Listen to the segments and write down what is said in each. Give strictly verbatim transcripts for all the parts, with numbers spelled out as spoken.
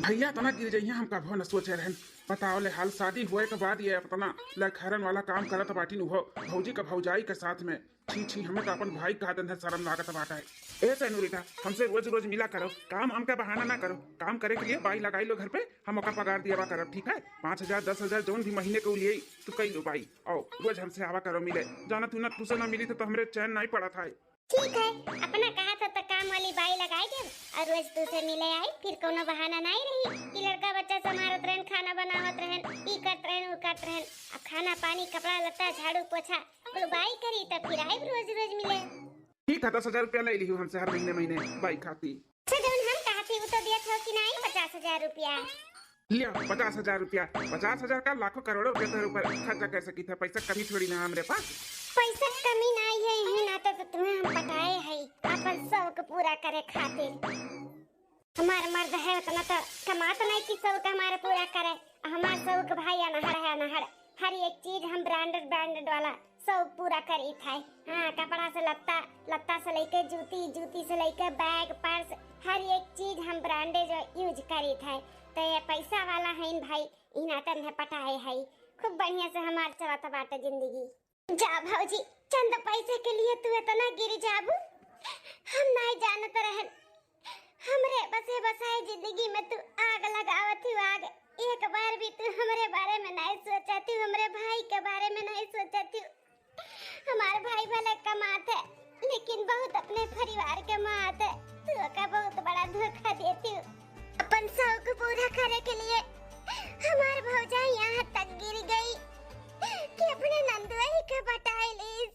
भैया तना गिर जइहे, हम कभो न सोचे रहन। बताओ ले हाल, शादी होए के बाद ये अपना लखैरन वाला काम करत बाटिन, उहो भौजी का भौजाई के साथ में। छी छी, हमें तो अपन भाई कहा देन है, शर्म लागत बाटा है। ए सेनुरिटा, हमसे रोज रोज मिला करो, काम वाम का बहाना ना करो। काम करे के लिए बाई लगाई लो घर पे, हम ओका पगार दियावा करब, ठीक है? पाँच हजार, दस हजार, जौन भी महीने के लिए तू कई लो बाई। और रोज हमसे आवा करो मिले, जाना तू ना, तुसे ना मिली तो, तो हमरे चैन नहीं पड़ा था। ठीक है, अपना कहा था तो काम वाली बाई लगाई देब और रोज तुसे मिले आई, फिर कोनो बहाना नहीं रही कि लड़का बच्चा संभारत रहन, खाना बनावत रहन, ई करत रहन, उ करत रहन। अब खाना पानी, कपड़ा लत्ता, झाड़ू पोछा कुल बाई करी, तब फिर आइब रोज रोज मिले। ठीक है, दस हजार रुपया ले लिहू हमसे हर महीने महीने बाई खाती। अच्छा, जौन हम कहा थी वो तो दिया था कि नहीं, पचास हजार रुपया। लिया पचास हजार रुपया। पचास हजार का लाखों करोड़ों रुपया तोहरे ऊपर खर्चा कर सकी था, पैसा कमी थोड़ी ना हमरे पास। पैसा कमी नहीं है, यही नाते तो तुम्हें हम पटाए है, अपन शौक पूरा करे खातिर। हमार मर्द है उतना तो कमात नहीं कि शौक हमारे पूरा करे। हमार शौक भाई अनहड़ है, अनहड़। हर एक चीज हम ब्रांडेड ब्रांडेड वाला शौक पूरा करी था। हाँ, कपड़ा से लत्ता, लत्ता से लेके जूती, जूती से लेके बैग, पर्स, हर एक चीज हम ब्रांडेड यूज करी था। तो ये पैसा वाला है इन भाई, इन आतन है पटाए है, खूब बढ़िया से हमार चलत बाटे जिंदगी। जा भौजी, चंद पैसे के लिए तू इतना गिर जाबू, हम नहीं जानत रहन। हमरे बसे बसाए जिंदगी में तू आग लगावत हूँ, आग। एक बार भी तू हमरे बारे में नहीं सोचत हूँ, हमरे भाई के बारे में नहीं सोचत हूँ। हमार भाई भले कमात है, लेकिन बहुत अपने परिवार के मात है। तू ओका बहुत बड़ा धोखा देती हूँ। अपन शौक पूरा करे के लिए हमार भौजाई यहाँ तक गिर गई कि अपने नंदुआई के पटाई लीस।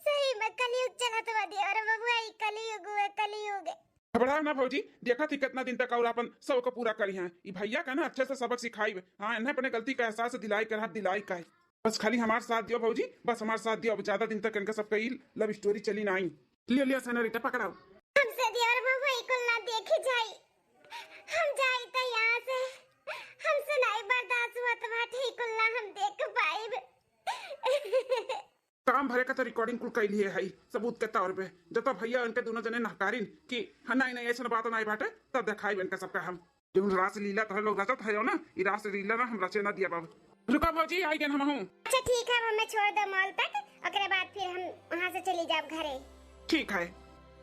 सही में कलयुग चलत बा देवर बबुआ, ई कलयुग हुए, कलयुग। घबराओ ना भौजी, देखा थी कितना दिन तक और अपन शौक पूरा करी हैं। ई भैया का ना अच्छे से सबक सिखाई। हाँ, इन्हें अपने गलती का एहसास दिलाई कर, दिलाई का है। बस खाली हमार साथ दियो भौजी, बस हमार साथ दियो। अब ज्यादा दिन तक इनका सबका ई लव स्टोरी चली ना आई। लियो लियो सेनोरिटा, पकड़ाओ। हमसे देवर बबुआ ई कुल ना देखी जाई, हम जाई त यहाँ से, हमसे नहीं बर्दाश्त होत बाटे ई कुल ना हम देख पाइब। काम भरे का तो रिकॉर्डिंग कुल कैली है, है सबूत के तौर पे। जब तो भैया इनके दोनों जने नहकारिन कि हाँ, नहीं नहीं, ऐसा बात नहीं बाटे, तब देखाई इनका सबका हम। जौन रासलीला तोहरे लोग रचत है ना, ई रासलीला ना हम रचे ना दिया बाबू। रुका भौजी, आई गन हम हूँ। अच्छा ठीक है, अब हमें छोड़ दो मॉल तक, ओकरे बाद फिर हम वहाँ से चली जाब घरे। ठीक है।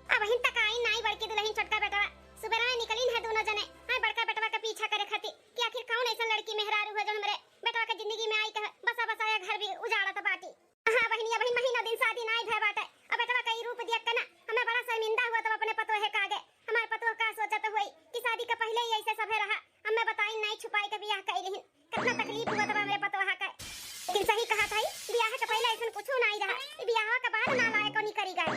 अब हिन तक आई नाई बड़की दुल्हन छोटका बेटवा, सुबह में निकलिन है दोनों जने, आई बड़का बेटवा के पीछा करे खातिर कि आखिर कौन ऐसा लड़की मेहरारू है जो हमरे बेटवा के जिंदगी में आई कह बसा बसाया घर भी उजाड़त बाटी। हाँ बहिनी, अबहिन महीना दिन शादी नाई भय बाटे। अब बेटवा का ई रूप देख के ना हमें बड़ा शर्मिंदा हुआ तब अपने पतोहे का आगे। हमार पतोह का सोचत होई कि शादी के पहले ही ऐसे सभे रहा। हमें बताई नाई, छुपाई के बियाह कई लिहिन। कितना तकलीफ हुआ तब हमरे पतोहा का। लेकिन सही कहा था, बियाह के पहले ऐसन कुछ नाई रहा। ई बियाह के बाद ना लायक नहीं करी गए।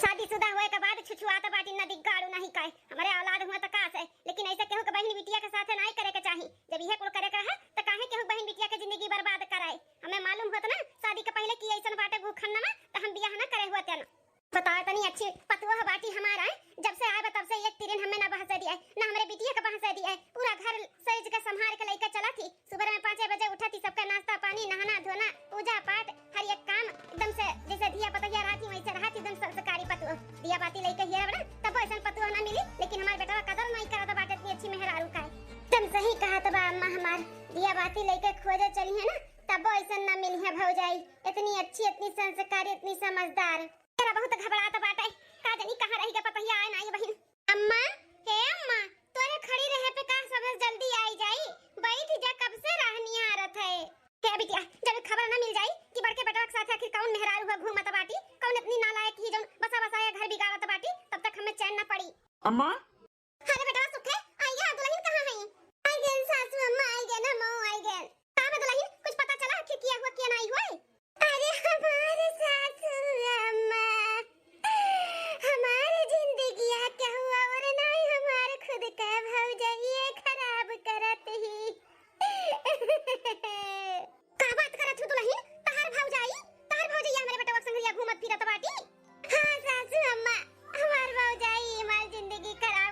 शादीशुदा होए के बाद छुछुआत बाटी नदी गाड़ू नहीं काए। हमारे औलाद हुआ तो का से, लेकिन ऐसे केहू के बहिन बिटिया के साथ नाई करे के चाही। जब इहे कुल करे के रहे तो काहे केहू बहिन बिटिया के जिंदगी बर्बाद कराए। हमें मालूम होत ना शादी के पहले कि ऐसन बाटे भूखंड में, तो हम बियाह ना करे हुआ तेना। बताओ तनी, अच्छी पतुआ बाटी हमारा, जब से आए बा तब से एक तिरिन हमें ना बहसे दिए, ना हमरे बिटिया के बहसे दिए। पूरा घर सज के संभाल के लइके चला थी। सुबह में पाँचे बजे उठा थी, सबका नाश्ता पानी, नहाना धोना, पूजा पाठ, हर एक काम एकदम से जैसे धिया पतहिया रहती वैसे रहती, एकदम संस्कारी पतुआ। दिया बाती लइके हिया बड़ा, तब ऐसन पतुआ ना मिली, लेकिन हमार बेटवा कदर नहीं करत बाटे इतनी अच्छी मेहरारू का है। एकदम सही कहा तो बा अम्मा हमार, दिया बाती लइके खोजे चली है ना, तब ऐसन ना मिली है भौजाई, इतनी अच्छी, इतनी संस्कारी, इतनी समझदार। तेरा बहुत घबरात बाटे, का जानी कहाँ रहि गए पतहिया आए ना ये बहिन। अम्मा, हे अम्मा, तोरे खड़ी रहे पे का सबसे जल्दी आई जाई? बैठ जा, कब से राह निहारत है। हे बिटिया, जब खबर न मिल जाई कि बड़के बेटवा के साथ आखिर कौन मेहरारू हुआ घूमत बाटी, कौन इतनी नालायक ही जौन बसा बसाया घर बिगाड़त बाटी, तब तक हमें चैन न पड़ी। अम्मा। अरे बेटवा सुखे, आई गया, दुल्हन कहाँ है? आई गए सासू अम्मा, आई गए ना मऊ, आई गए। का बा दुल्हन, कुछ पता चला आखिर किया हुआ किया नहीं हुआ? अरे हमारे सासू अम्मा, हमारे जिंदगिया के हुआ और नहीं हमारे खुद का भौजाइये खराब करत ही। का बात करत हो दुल्हन? तहार भौजाई, तहार भौजैया हमरे बेटवा के संगरिया घूमत फिरत बाटी। हाँ सासू अम्मा, हमार भौजाई हमार जिंदगी खराब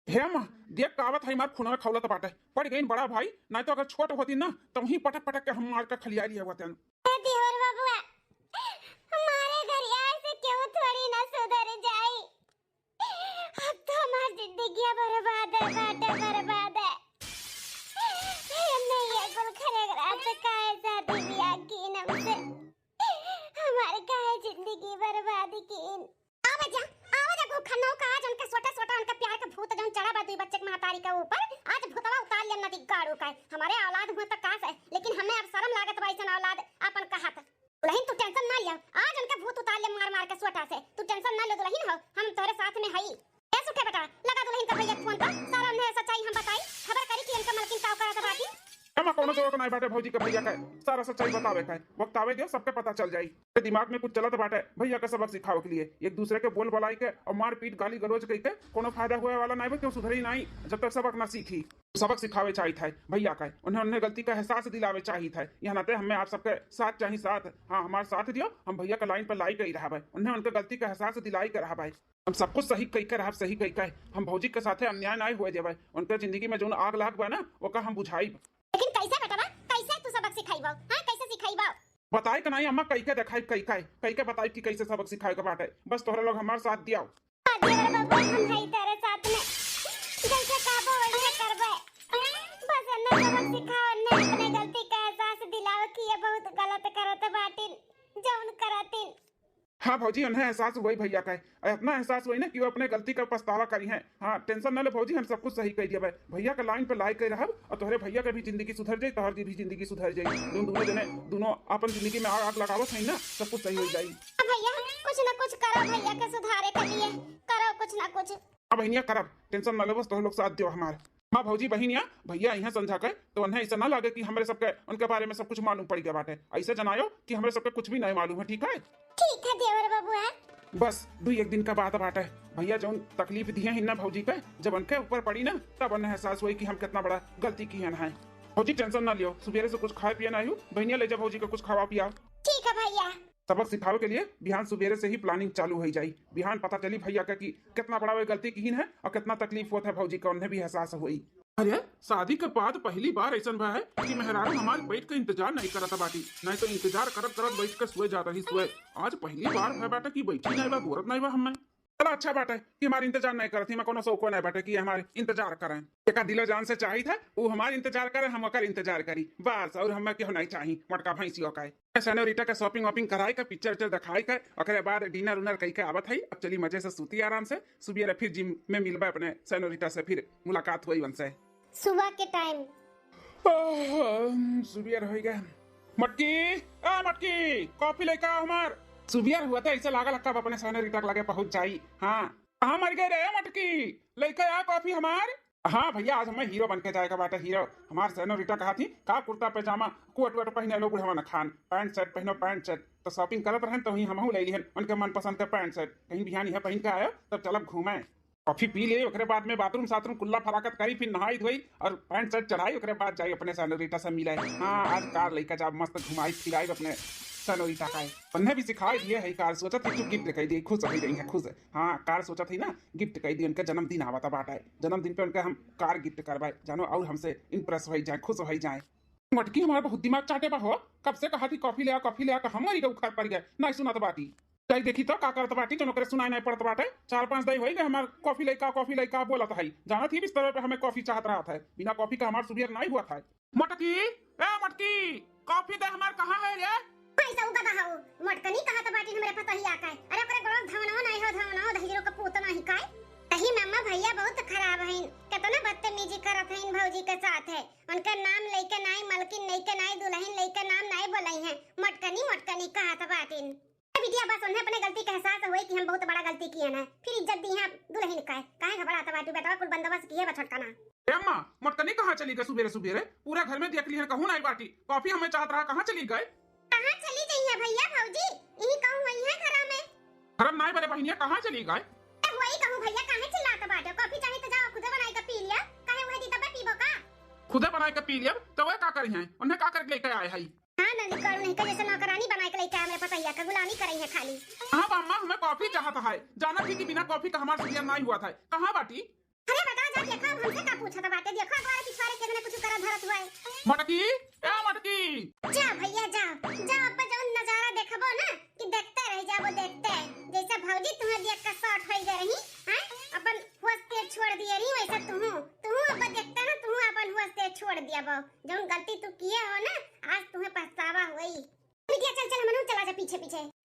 हे माँ, देख का आवत है, मार खूनवा खौलत बाटे। पड़ गईन बड़ा भाई, नाहीं तो अगर छोट होती ना, तो वहीं पटक पटक के हम मार के खलिया लिए होते। ए देवर बबुआ, हमारे घरिया से केहू थोड़ी ना सुधर जाई। अब तो हमार जिंदगिया बर्बाद है, बाटे बर्बाद है। हमने ये कुल खरे रात काहे शादी बियाह कीन हमसे? हमारे काहे जिंदगी बर्बाद कीन? आवा जा, आवा जा, गोखनो का आज उनके सोटा सोटा उनके प्यार के भूत जौन चढ़ा बा दुई बच्चे के महतारी के ऊपर, आज भूतवा उतार लेम नदी गाड़ू का। हमारे औलाद हुआ तो कास है, लेकिन हमें अब शर्म लागत बा ऐसन औलाद आपन कहत। दुलहिन, तू tension ना लिया, आज उनके भूत उतार ले मार मार के सोटा से। तू tension ना ले दुलहिन हो, हम तोहरे साथ में हई। ए सुखे बेटा, लगा दुलहिन का भैया के फोन पर, सारा उन्हें सच्चाई हम बताई, खबर करी कि इनका मलकिन का करत बाटी। एमा कौनो जरूरत नहीं बाटे भौजी के भैया का सारा सच्चाई बतावे का, वक्त आवे दे, सबके पता चल जाई। ए दिमाग में कुछ चलत बाटे भैया का सबक सिखावे के लिए, एक दूसरे के बोल बलाई के और मारपीट गाली गलौज कई के कौनो फायदा हुए वाला नहीं बा, क्यों सुधरी नहीं जब तक सबक ना सीखी। सबक सिखावे चाहित है भैया का, उन्हें, उन्हें गलती का एहसास दिलावे चाहित है। यहाँ नाते हमें आप सबके साथ चाहिए साथ। हाँ, हमार साथ दियो, हम भैया का लाइन पर लाई के ही रहबे, उन्हें उनके गलती का एहसास दिलाई के रहबे। हम सब कुछ सही कही के रहब, सही कही के। हम भौजी के साथे अन्याय नहीं हुए देबे, उनके जिंदगी में जौन आग लाग बा ना, ओका हम बुझाइब। लेकिन कैसे बेटवा, कैसे तू सबक सिखाइबो? हाँ, कैसे सिखाइबो? बताए के नहीं अम्मा, कई के देखाई, कई के, कई के बताई कि कैसे सबक सिखाए के बाटे। बस तोहरा लोग हमार साथ दियाओ। हाँ देवर बबुआ, हम हई तेरे साथ में, जैसे कहबो वैसे करबे। बस एन्ने सबक सिखाओ, एन्ने अपने गलती का एहसास दिलाओ कि ये बहुत गलत करत बाटिन, जौन करतिन। हाँ भौजी, उन्हें एहसास हुई भैया का, इतना एहसास हुई ना कि वो अपने गलती का पछतावा करी हैं। हाँ, tension ना ले भौजी, हम सब कुछ सही कर दिया भाई। भैया का लाइन पे लाई के रहब और तोहरे भैया के भी जिंदगी सुधर जाई, तोहर भी जिंदगी सुधर जाई। दोनों, दोनों जने, दोनों अपन जिंदगी में आग, आग लगावत है ना, सब कुछ सही हो जाई। भैया, कुछ ना कुछ करो भैया के सुधारे के लिए, करो कुछ ना कुछ। हाँ बहनिया करब, tension ना लेबो, तोह लोग साथ दियो हमार। हाँ भौजी बहनिया, भैया यहाँ समझा के तो उन्हें ऐसा ना लगे कि हमरे सबके उनके बारे में सब कुछ मालूम पड़ गया बाटे। ऐसे जनायो कि हमरे सबके कुछ भी नहीं मालूम है, ठीक है? ठीक है देवर बबुआ। बस दू एक दिन का बात बाटे, भैया जौन तकलीफ दिए हैं ना भौजी के, जब उनके ऊपर पड़ी ना तब उन्हें एहसास हुई कि हम कितना बड़ा गलती किए हैं। भौजी tension ना लियो, सुबेरे से कुछ खाए पिए ना आयु, बहनिया ले जा भौजी को कुछ खावा पिया। ठीक है भैया। सबक सिखावे के लिए बिहान सुबेरे से ही planning चालू हो जाई। बिहान पता चली भैया का कि कितना बड़ा वे गलती किहिन है और कितना तकलीफ होत है भौजी का, उन्हें भी एहसास होई। अरे, शादी के बाद पहली बार ऐसन भा है कि मेहरारू हमारे बैठ के इंतजार नहीं करत बाटी, नहीं तो इंतजार करत करत बैठ के सोए जात रही सोए। आज पहली बार है बाटे कि बैठी नहीं बा, गोरत नहीं बा हमें। चला अच्छा बाटे कि हमारे इंतजार नहीं करत ही, मैं कोनो शौको नहीं बाटे कि हमारे इंतजार करें। एका दिलो जान से चाहित है, वो हमार इंतजार करे, हम ओकर इंतजार करी, बस, और हमें केहू नहीं चाही मोटका भैंसियों का। सेनोरिटा के shopping वॉपिंग कराई के, picture उच्चर दिखाई के, ओकरे बाद dinner उनर कई के आवत है। अब चली मजे से सूती आराम से, सुबेरे फिर gym में मिलबे अपने सेनोरिटा से, फिर मुलाकात हुई उनसे। सुबह के time। आह, सुबेर हो गए। मटकी, ए मटकी, coffee लेके आ हमार। सुबेर हुआ तो ऐसे लागल कब अपने सेनोरिटा के लगे पहुंच जाई। हाँ, कहाँ मर गए रे मटकी, लेके आ coffee हमार। हाँ भैया, आज हमें हीरो बन के जाएगा बाटे, हीरो। हमार सेनोरिटा कहा थी का कुर्ता पैजामा कोट वोट पहने लो बुढ़वा न खान, पैंट शर्ट पहनो पैंट शर्ट। तो shopping करत रहन तो वहीं हमहू ले लिहन उनके मनपसंद का पैंट शर्ट। कहीं बिहान यह पहन के आयो तब चलब घूमे, coffee पी ले, ओकरे बाद में bathroom साथरूम कुल्ला फराकत करी, फिर नहाई धोई और पैंट शर्ट चढ़ाई, ओकरे बाद जाई अपने सेनोरिटा से मिले। हाँ, आज car लेके जाब, मस्त घुमाई फिराई अपने सेनोरिटा का। उन्हें भी सिखाई दिए है car, सोचत है कि gift कर दिए, खुश हो गई है, खुश है। हाँ, car सोचत है ना, gift कर दिए, उनका जन्मदिन आवता बाटे, जन्मदिन पे उनका हम car gift करवाए, जानो और हमसे impress हो जाए, खुश हो जाए। मटकी हमार बहुत दिमाग चाटे बा हो, कब से कहा थी coffee ले आ, coffee ले आ, हमारी के उखाड़ पड़ गए, नहीं सुनत बाटी। जाई देखी तो का करत बाटी, जौन ओकरे सुनाई नहीं पड़त बाटे। चार पांच दाई होई गए हमार coffee लइका, coffee लइका बोलत हई। जानत ही बिस्तरे पे हमें coffee चाहत रहत है, बिना coffee का हमार सुबेर नहीं हुआ था। मटकी, ए मटकी, coffee दे हमार, कहाँ है रे? भाई साहब गधा हो, मटकनी कहत बाटी हमरे पतहिया का। अरे ओकरे गोड़ों धवनो नहीं हो, धवनो दहिजरो का पूत नहीं का। तही मामा भैया बहुत खराब हईन, केतना बदतमीजी करत हईन भौजी के साथ है। उनका नाम लेके नाई, मलकिन लेके नाई, दुलहिन लेके नाम नाई बोलई है, मटकनी मटकनी कहत बाटिन। ए बिटिया, बस उन्हें अपने गलती का एहसास होई कि हम बहुत बड़ा गलती किए हैं, फिर इज्जत दी हैं दुलहिन का। काहे घबरात बाटू बेटवा, कुल बंदोबस्त किए बा छोटका ना। ए अम्मा, मटकनी कहाँ चली गए सुबेरे सुबेरे? पूरा घर में देख लिहन, कहूँ नाई बाटी। Coffee हमें चाहत रहा, कहाँ चली गए? कहाँ चली गई है भैया भौजी? यही कहूँ वही है घरा में। घर में नाई बरे बहिनिया, कहाँ चली गए? ए, वही कहूँ भैया, काहे चिल्लात बाटे? Coffee चाही तो जाओ खुदे बनाई के पी लिया, काहे वह दी तबे पीबो का? खुदे बनाई के पी लिया तो वह का करी हैं? उन्हें का करके लेके आए हई? हाँ, नली करू नहीं का जैसे नौकरानी बनाई के लेके आए, हमरे पतहिया का गुलामी करई है खाली। हाँ बा अम्मा, हमें coffee चाहत है, जानत ही कि बिना coffee का हमार सुबेर नाई हुआ था। कहाँ बाटी? अरे बेटा, जा देखो, हमसे का पूछत बाटे? देखो, अगवारे पिछवारे केतना कुछ करा धरत हुआ है। मटकी, ए मटकी। जा भैया, जा, जा, अब जौन नजारा देखबो ना कि देखते रह जाबो, देखते। जैसे भौजी तुम्हें देख के शॉर्ट होई गए रही, हैं? अपन होश तेज छोड़ दिए रही, वैसे तुहू, तुहू अब देखते ना, तुहू अपन होश तेज छोड़ दिया बो। जौन गलती तू किए हो ना, आज तुम्हें पछतावा होई। बिटिया, चल, चल, हमनू चला जा पीछे पीछे।